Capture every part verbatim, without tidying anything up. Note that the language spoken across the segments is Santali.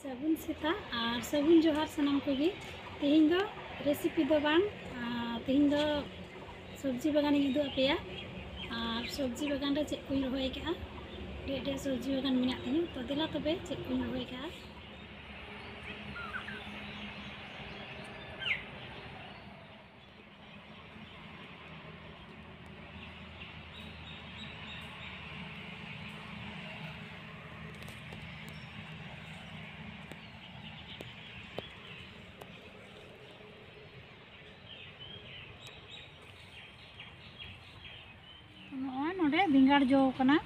ᱥᱟᱹᱜᱩᱱ ᱥᱮᱛᱟᱜ ᱟᱨ ᱥᱟᱹᱜᱩᱱ ᱡᱚᱦᱟᱨ ᱥᱟᱱᱟᱢ ᱠᱚᱜᱮ᱾ ᱛᱮᱦᱮᱧ ᱫᱚ recipe ᱫᱚ ᱵᱟᱝ, ᱟᱨ ᱛᱮᱦᱮᱧ ᱫᱚ ᱥᱚᱵᱽᱡᱤ ᱵᱟᱜᱟᱱᱤᱧ ᱩᱫᱩᱜ ᱟᱯᱮᱭᱟ᱾ ᱟᱨ ᱥᱚᱵᱽᱡᱤ ᱵᱟᱜᱟᱱ ᱨᱮ ᱪᱮᱫ ᱠᱚᱧ ᱨᱚᱦᱚᱭ ᱠᱟᱜᱼᱟ, ᱰᱷᱮᱨ ᱰᱷᱮᱨ ᱥᱚᱵᱽᱡᱤ ᱵᱟᱜᱟᱱ ᱢᱮᱱᱟᱜ ᱛᱤᱧᱟᱹ᱾ ᱛᱚ ᱫᱮᱞᱟ ᱛᱚᱵᱮ ᱪᱮᱫ ᱠᱚᱧ ᱨᱚᱦᱚᱭ ᱠᱟᱜᱼᱟ᱾ ᱱᱚᱜᱼᱚᱭ ᱱᱚᱰᱮ ᱵᱮᱸᱜᱟᱲ ᱡᱚ ᱠᱟᱱᱟ᱾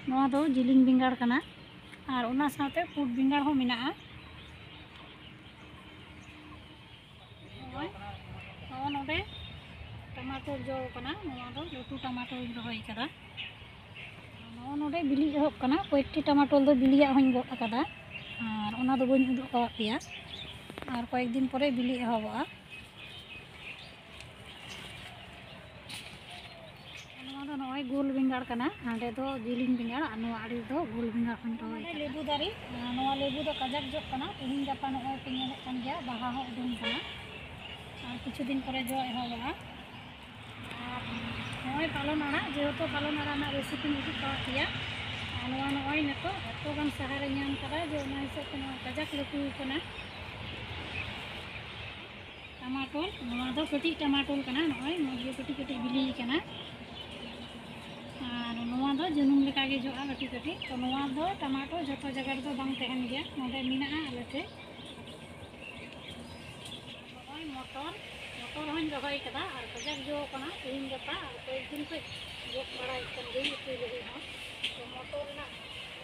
ᱱᱚᱣᱟ ᱫᱚ ᱡᱤᱞᱤᱧ ᱵᱮᱸᱜᱟᱲ ᱠᱟᱱᱟ, ᱟᱨ ᱚᱱᱟ ᱥᱟᱶᱛᱮ ᱯᱩᱸᱰ ᱵᱮᱸᱜᱟᱲ ᱦᱚᱸ ᱢᱮᱱᱟᱜᱼᱟ᱾ ᱱᱚᱜᱼᱚᱭ, ᱱᱚᱜᱼᱚ ᱱᱚᱰᱮ ᱴᱟᱢᱟᱴᱳᱞ ᱡᱚ ᱠᱟᱱᱟ᱾ ᱱᱚᱣᱟ ᱫᱚ ᱞᱟᱹᱴᱩ ᱴᱟᱢᱟᱴᱳᱞ ᱤᱧ ᱨᱚᱦᱚᱭ ᱠᱟᱫᱟ᱾ ᱱᱚᱜᱼᱚ ᱱᱚᱰᱮ ᱵᱤᱞᱤ ᱮᱦᱚᱵ ᱠᱟᱱᱟ᱾ ᱠᱚᱭᱮᱠᱴᱤ ᱴᱟᱢᱟᱴᱳᱞ ᱫᱚ ᱵᱤᱞᱤᱭᱟᱜ ᱦᱚᱸᱧ ᱜᱚᱫ ᱟᱠᱟᱫᱟ, ᱟᱨ ᱚᱱᱟ ᱫᱚ ᱵᱟᱹᱧ ᱩᱫᱩᱜ ᱟᱠᱟᱫ ᱯᱮᱭᱟ᱾ ᱟᱨ ᱠᱚᱭᱮᱠ ᱫᱤᱱ ᱯᱚᱨᱮ ᱵᱤᱞᱤ ᱮᱦᱚᱵᱚᱜᱼᱟ᱾ ᱱᱚᱣᱟ ᱫᱚ ᱱᱚᱜᱼᱚᱭ ᱜᱳᱞ ᱵᱮᱸᱜᱟᱲ ᱠᱟᱱᱟ, ᱦᱟᱸᱰᱮ ᱫᱚ ᱡᱤᱞᱤᱧ ᱵᱮᱸᱜᱟᱲ, ᱟᱨ ᱱᱚᱣᱟ ᱟᱲᱮ ᱫᱚ ᱜᱳᱞ ᱵᱮᱸᱜᱟᱲ ᱦᱚᱸᱧ ᱨᱚᱦᱚᱭ ᱱᱚᱰᱮ ᱠᱟᱫᱟ᱾ ᱞᱮᱵᱩ ᱫᱟᱨᱮ, ᱱᱚᱣᱟ ᱞᱮᱵᱩ ᱫᱚ ᱠᱟᱡᱟᱠ ᱡᱚᱜ ᱠᱟᱱᱟ᱾ ᱛᱮᱦᱮᱧ ᱜᱟᱯᱟ ᱱᱚᱜᱼᱚᱭ ᱯᱮ ᱧᱮᱞᱮᱫ ᱠᱟᱱ ᱜᱮᱭᱟ, ᱵᱟᱦᱟ ᱦᱚᱸ ᱩᱰᱩᱝ ᱠᱟᱱᱟ᱾ ᱟᱨ ᱠᱤᱪᱷᱩ ᱫᱤᱱ ᱯᱚᱨᱮ ᱡᱚ ᱮᱦᱚᱵᱚᱜᱼᱟ᱾ ᱟᱨ ᱱᱚᱜᱼᱚᱭ ᱯᱟᱞᱚᱱ ᱟᱲᱟᱜ, ᱡᱮᱦᱮᱛᱩ ᱯᱟᱞᱚᱱ ᱟᱲᱟᱜ ᱨᱮᱱᱟᱜ recipe ᱤᱧ ᱩᱫᱩᱜ ᱠᱟᱜ ᱯᱮᱭᱟ, ᱟᱨ ᱱᱚᱣᱟ ᱱᱚᱜᱼᱚᱭ ᱱᱤᱛᱚᱜ ᱮᱛᱚ ᱜᱟᱱ ᱥᱟᱦᱟᱨᱮ ᱧᱟᱢ ᱠᱟᱫᱟ ᱡᱮ ᱚᱱᱟ ᱦᱤᱥᱟᱹᱵ ᱛᱮ ᱱᱚᱣᱟ ᱠᱟᱡᱟᱠ ᱞᱟᱹᱴᱩ ᱠᱟᱱᱟ᱾ ᱴᱟᱢᱟᱴᱳᱞ, ᱱᱚᱣᱟ ᱫᱚ ᱠᱟᱹᱴᱤᱡ ᱴᱟᱢᱟᱴᱳᱞ ᱠᱟᱱᱟ, ᱱᱚᱜᱼᱚᱭ ᱢᱚᱡᱽ ᱜᱮ ᱠᱟᱹᱴᱤᱡ ᱠᱟᱹᱴᱤᱡ ᱵᱤᱞᱤ ᱠᱟᱱᱟ᱾ ᱟᱨ ᱱᱚᱣᱟ ᱫᱚ ᱡᱟᱹᱱᱩᱢ ᱞᱮᱠᱟ ᱜᱮ ᱡᱚᱜᱼᱟ ᱠᱟᱹᱴᱤᱡ ᱠᱟᱹᱴᱤᱡ᱾ ᱛᱚ ᱱᱚᱣᱟ ᱫᱚ ᱴᱟᱢᱟᱴᱳ ᱡᱚᱛᱚ ᱡᱟᱭᱜᱟ ᱨᱮᱫᱚ ᱵᱟᱝ ᱛᱟᱦᱮᱱ ᱜᱮᱭᱟ, ᱱᱚᱰᱮ ᱢᱮᱱᱟᱜᱼᱟ ᱟᱞᱮ ᱴᱷᱮᱡ᱾ ᱱᱚᱜᱼᱚᱭ ᱢᱚᱴᱚᱨ, ᱢᱚᱴᱚᱨ ᱦᱚᱸᱧ ᱨᱚᱦᱚᱭ ᱠᱟᱫᱟ ᱟᱨ ᱠᱟᱡᱟᱠ ᱡᱚ ᱠᱟᱱᱟ᱾ ᱛᱮᱦᱮᱧ ᱜᱟᱯᱟ ᱟᱨ ᱠᱚᱭᱮᱠ ᱫᱤᱱ ᱠᱷᱚᱡ ᱜᱚᱫ ᱵᱟᱲᱟᱭᱮᱫ ᱠᱟᱱ ᱜᱤᱭᱟᱹᱧ ᱩᱛᱩᱭ ᱞᱟᱹᱜᱤᱫ ᱦᱚᱸ᱾ ᱛᱚ ᱢᱚᱴᱚᱨ ᱨᱮᱱᱟᱜ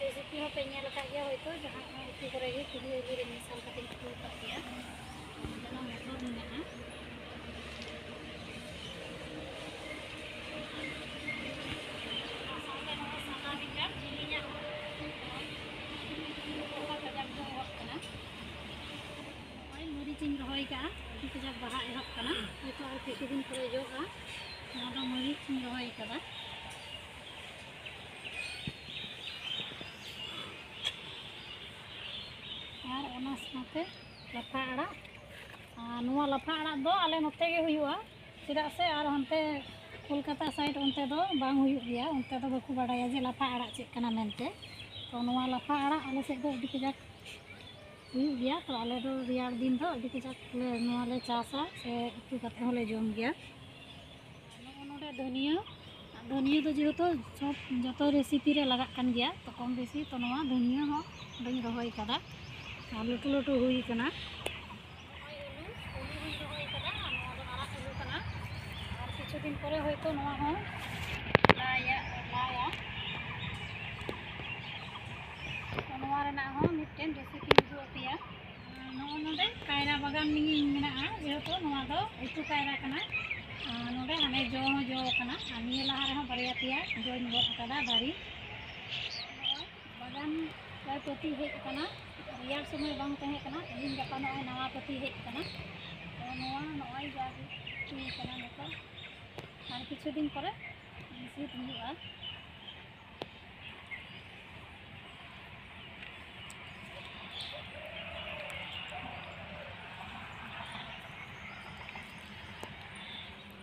recipe ᱦᱚᱸᱯᱮ ᱧᱮᱞ ᱟᱠᱟᱫ ᱜᱮᱭᱟ ᱦᱚᱭᱛᱳ, ᱡᱟᱦᱟᱸ ᱩᱛᱩ ᱠᱚᱨᱮ ᱜᱮ ᱠᱷᱟᱹᱡᱟᱹᱲᱤ ᱟᱹᱞᱩ ᱨᱮ ᱢᱮᱥᱟᱞ ᱠᱟᱛᱮᱧ ᱩᱛᱩ ᱟᱠᱟᱫ ᱜᱮᱭᱟ᱾ ᱚᱱᱟ ᱢᱚᱴᱚᱨ ᱢᱮᱱᱟᱜᱼᱟ᱾ ᱚᱱᱟ ᱥᱟᱶᱛᱮ ᱱᱚᱜᱼᱚᱭ ᱥᱟᱫᱟ ᱵᱮᱸᱜᱟᱲ, ᱡᱤᱞᱤᱧᱟᱜ ᱦᱚᱸ ᱱᱚᱜᱼᱚᱭ ᱠᱟᱡᱟᱠ ᱡᱚ ᱮᱦᱚᱵ ᱠᱟᱱᱟ᱾ ᱱᱚᱜᱼᱚᱭ ᱢᱟᱹᱨᱤᱪ ᱤᱧ ᱨᱚᱦᱚᱭ ᱠᱟᱜᱼᱟ, ᱟᱹᱰᱤ ᱠᱟᱡᱟᱠ ᱵᱟᱦᱟ ᱮᱦᱚᱵ ᱠᱟᱱᱟ, ᱦᱚᱭᱛᱳ ᱟᱨ ᱠᱤᱪᱷᱩ ᱫᱤᱱ ᱯᱚᱨᱮ ᱡᱚᱜᱼᱟ᱾ ᱱᱚᱣᱟ ᱫᱚ ᱢᱟᱹᱨᱤᱪ ᱤᱧ ᱨᱚᱦᱚᱭ ᱠᱟᱫᱟ᱾ ᱟᱨ ᱚᱱᱟ ᱥᱟᱶᱛᱮ ᱞᱟᱯᱷᱟ ᱟᱲᱟᱜ᱾ ᱟᱨ ᱱᱚᱣᱟ ᱞᱟᱯᱷᱟ ᱟᱲᱟᱜ ᱫᱚ ᱟᱞᱮ ᱱᱚᱛᱮ ᱜᱮ ᱦᱩᱭᱩᱜᱼᱟ, ᱪᱮᱫᱟᱜ ᱥᱮ ᱟᱨ ᱦᱟᱱᱛᱮ ᱠᱳᱞᱠᱟᱛᱟ side ᱚᱱᱛᱮ ᱫᱚ ᱵᱟᱝ ᱦᱩᱭᱩᱜ ᱜᱮᱭᱟ, ᱚᱱᱛᱮ ᱫᱚ ᱵᱟᱠᱚ ᱵᱟᱰᱟᱭᱟ ᱡᱮ ᱞᱟᱯᱷᱟ ᱟᱲᱟᱜ ᱪᱮᱫ ᱠᱟᱱᱟ ᱢᱮᱱᱛᱮ᱾ ᱛᱚ ᱱᱚᱣᱟ ᱞᱟᱯᱷᱟ ᱟᱲᱟᱜ ᱟᱞᱮ ᱥᱮᱫ ᱫᱚ ᱟᱹᱰᱤ ᱠᱟᱡᱟᱠ ᱦᱩᱭᱩᱜ ᱜᱮᱭᱟ᱾ ᱛᱚ ᱟᱞᱮ ᱫᱚ ᱨᱮᱭᱟᱲ ᱫᱤᱱ ᱫᱚ ᱟᱹᱰᱤ ᱠᱟᱡᱟᱠ ᱞᱮ ᱱᱚᱣᱟ ᱞᱮ ᱪᱟᱥᱟ, ᱥᱮ ᱩᱛᱩ ᱠᱟᱛᱮ ᱦᱚᱸᱞᱮ ᱡᱚᱢ ᱜᱮᱭᱟ᱾ ᱱᱚᱜᱼᱚ ᱱᱚᱰᱮ ᱫᱷᱩᱱᱤᱭᱟᱹ, ᱫᱷᱩᱱᱤᱭᱟᱹ ᱫᱚ ᱡᱮᱦᱮᱛᱩ ᱥᱚᱵ, ᱡᱚᱛᱚ recipe ᱨᱮ ᱞᱟᱜᱟᱜ ᱠᱟᱱ ᱜᱮᱭᱟ, ᱛᱚ ᱠᱚᱢ ᱵᱮᱥᱤ, ᱛᱚ ᱱᱚᱣᱟ ᱫᱷᱩᱱᱤᱭᱟᱹ ᱦᱚᱸ ᱱᱚᱰᱮᱧ ᱨᱚᱦᱚᱭ ᱠᱟᱫᱟ᱾ ᱟᱨ ᱞᱟᱹᱴᱩ ᱞᱟᱹᱴᱩ ᱦᱩᱭ ᱠᱟᱱᱟ᱾ ᱱᱚᱜᱼᱚᱭ ᱟᱹᱞᱩ, ᱟᱹᱞᱩ ᱦᱚᱸᱧ ᱨᱚᱦᱚᱭ ᱠᱟᱫᱟ, ᱟᱨ ᱱᱚᱣᱟ ᱫᱚ ᱟᱨᱟᱜ ᱟᱹᱞᱩ ᱠᱟᱱᱟ᱾ ᱟᱨ ᱠᱤᱪᱷᱩ ᱫᱤᱱ ᱯᱚᱨᱮ ᱦᱚᱭᱛᱳ ᱱᱚᱣᱟ ᱦᱚᱸ ᱞᱟᱭᱟ, ᱞᱟᱭᱟ᱾ ᱛᱚ ᱱᱚᱣᱟ ᱨᱮᱱᱟᱜ ᱦᱚᱸ ᱢᱤᱫᱴᱮᱱ recipe ᱩᱫᱩᱜ ᱟᱯᱮᱭᱟ᱾ ᱱᱚᱜᱼᱚ ᱱᱚᱰᱮ ᱠᱟᱭᱨᱟ ᱵᱟᱜᱟᱱ ᱢᱮᱱᱟᱜᱼᱟ, ᱡᱮᱦᱮᱛᱩ ᱱᱚᱣᱟ ᱫᱚ ᱩᱛᱩ ᱠᱟᱭᱨᱟ ᱠᱟᱱᱟ᱾ ᱟᱨ ᱱᱚᱰᱮ ᱦᱟᱱᱮ ᱡᱚ ᱦᱚᱸ ᱡᱚ ᱟᱠᱟᱱᱟ, ᱟᱨ ᱱᱤᱭᱟᱹ ᱞᱟᱦᱟ ᱨᱮᱦᱚᱸ ᱵᱟᱨᱭᱟ ᱯᱮᱭᱟ ᱡᱚᱧ ᱜᱚᱫ ᱟᱠᱟᱫᱟ ᱫᱟᱨᱮ᱾ ᱱᱚᱜᱼᱚᱭ ᱵᱟᱜᱟᱱ ᱨᱮ ᱯᱟᱹᱛᱤ ᱦᱮᱡ ᱟᱠᱟᱱᱟ, ᱨᱮᱭᱟᱲ ᱥᱚᱢᱚᱭ ᱵᱟᱝ ᱛᱟᱦᱮᱸ ᱠᱟᱱᱟ, ᱛᱮᱦᱮᱧ ᱜᱟᱯᱟ ᱱᱚᱜᱼᱚᱭ ᱱᱟᱣᱟ ᱯᱟᱹᱛᱤ ᱦᱮᱡ ᱟᱠᱟᱱᱟ᱾ ᱛᱚ ᱱᱚᱣᱟ ᱱᱚᱜᱼᱚᱭ ᱡᱟᱜᱮ ᱦᱩᱭ ᱟᱠᱟᱱᱟ ᱱᱤᱛᱚᱜ, ᱟᱨ ᱠᱤᱪᱷᱩ ᱫᱤᱱ ᱯᱚᱨᱮ ᱥᱤᱫ ᱦᱩᱭᱩᱜᱼᱟ᱾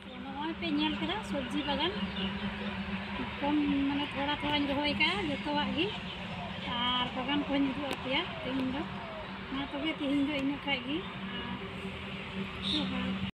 ᱛᱚ ᱱᱚᱜᱼᱚᱭ ᱯᱮ ᱧᱮᱞ ᱠᱮᱫᱟ ᱥᱚᱵᱽᱡᱤ ᱵᱟᱜᱟᱱ, ᱠᱚᱢ ᱢᱟᱱᱮ ᱛᱷᱚᱲᱟ ᱛᱷᱚᱲᱟᱧ ᱨᱚᱦᱚᱭ ᱠᱟᱜᱼᱟ ᱡᱚᱛᱚᱣᱟᱜ ᱜᱮ, ᱟᱨ ᱵᱟᱜᱟᱱ ᱠᱚᱦᱚᱧ ᱩᱫᱩᱜ ᱟᱯᱮᱭᱟ ᱛᱮᱦᱮᱧ ᱫᱚ᱾ ᱢᱟ ᱛᱚᱵᱮ ᱛᱮᱦᱮᱧ ᱫᱚ ᱤᱱᱟᱹᱜ ᱠᱷᱟᱡ ᱜᱮ, ᱟᱨ ᱡᱚᱦᱟᱨ᱾